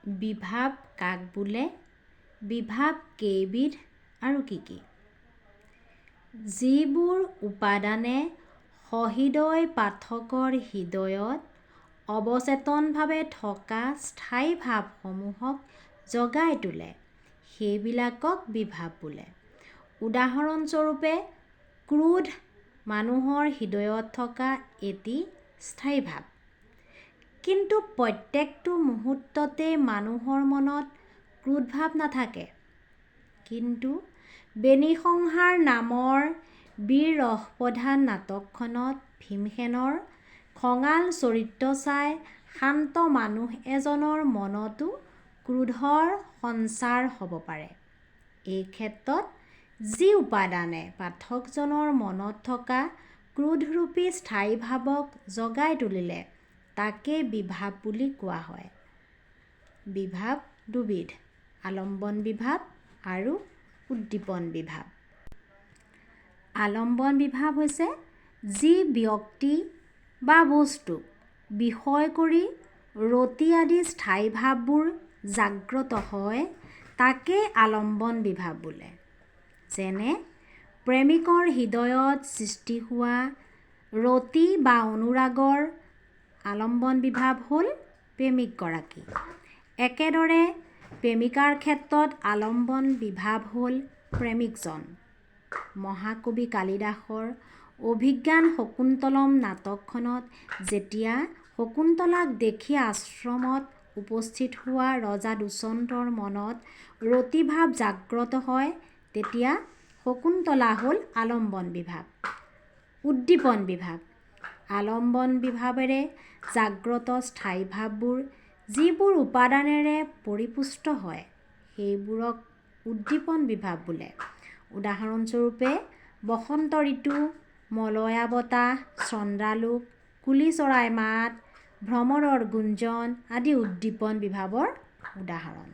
বিভাৱ কাক বোলে? বিভাৱ কেইবিধ আৰু কি কি? যিবোৰ উপাদানে সহৃদয় পাঠকৰ হৃদয়ত অৱচেতনভাৱে থকা স্থায়ী ভাৱসমূহক জগাই তোলে, সেইবিলাকক বিভাৱ বোলে। উদাহৰণস্বৰূপে, ক্ৰোধ মানুহৰ হৃদয়ত থকা এটি স্থায়ী ভাৱ। কিন্তু প্ৰত্যেকটো মুহূৰ্ততেই মানুহৰ মনত ক্ৰোধ ভাৱ নাথাকে। কিন্তু বেণীসংহাৰ নামৰ বীৰ ৰসপ্ৰধান নাটকখনত ভীমসেনৰ খঙাল চৰিত্ৰ চাই শান্ত মানুহ এজনৰ মনতো ক্ৰোধৰ সঞ্চাৰ হ'ব পাৰে। এই ক্ষেত্ৰত যি উপাদানে পাঠকজনৰ মনত থকা ক্ৰোধৰূপী স্থায়ী ভাৱক জগাই তুলিলে, তাকেই বিভাৱ বুলি কোৱা হয়। বিভাৱ দুবিধ, আলম্বন বিভাৱ আৰু উদ্দীপন বিভাৱ। আলম্বন বিভাৱ হৈছে যি ব্যক্তি বা বস্তুক বিষয় কৰি ৰতি আদি স্থায়ী ভাৱবোৰ জাগ্ৰত হয়, তাকেই আলম্বন বিভাৱ বোলে। যেনে, প্ৰেমিকৰ হৃদয়ত সৃষ্টি হোৱা ৰতি বা অনুৰাগৰ আলম্বন বিভাৱ হ'ল প্ৰেমিকগৰাকী। একেদৰে প্ৰেমিকাৰ ক্ষেত্ৰত আলম্বন বিভাৱ হ'ল প্ৰেমিকজন। মহাকবি কালিদাসৰ অভিজ্ঞান শকুন্তলম নাটকখনত যেতিয়া শকুন্তলাক দেখি আশ্ৰমত উপস্থিত হোৱা ৰজা দুষ্যন্তৰ মনত ৰতিভাৱ জাগ্ৰত হয়, তেতিয়া শকুন্তলা হ'ল আলম্বন বিভাৱ। উদ্দীপন বিভাৱ: আলম্বন বিভাৱেৰে জাগ্ৰত স্থায়ী ভাৱবোৰ যিবোৰ উপাদানেৰে পৰিপুষ্ট হয়, সেইবোৰক উদ্দীপন বিভাৱ বোলে। উদাহৰণস্বৰূপে, বসন্ত ঋতু, মলয়া বতাহ, চন্দ্ৰালোক, কুলি চৰাইৰ মাত, ভ্ৰমৰৰ গুঞ্জন আদি উদ্দীপন বিভাৱৰ উদাহৰণ।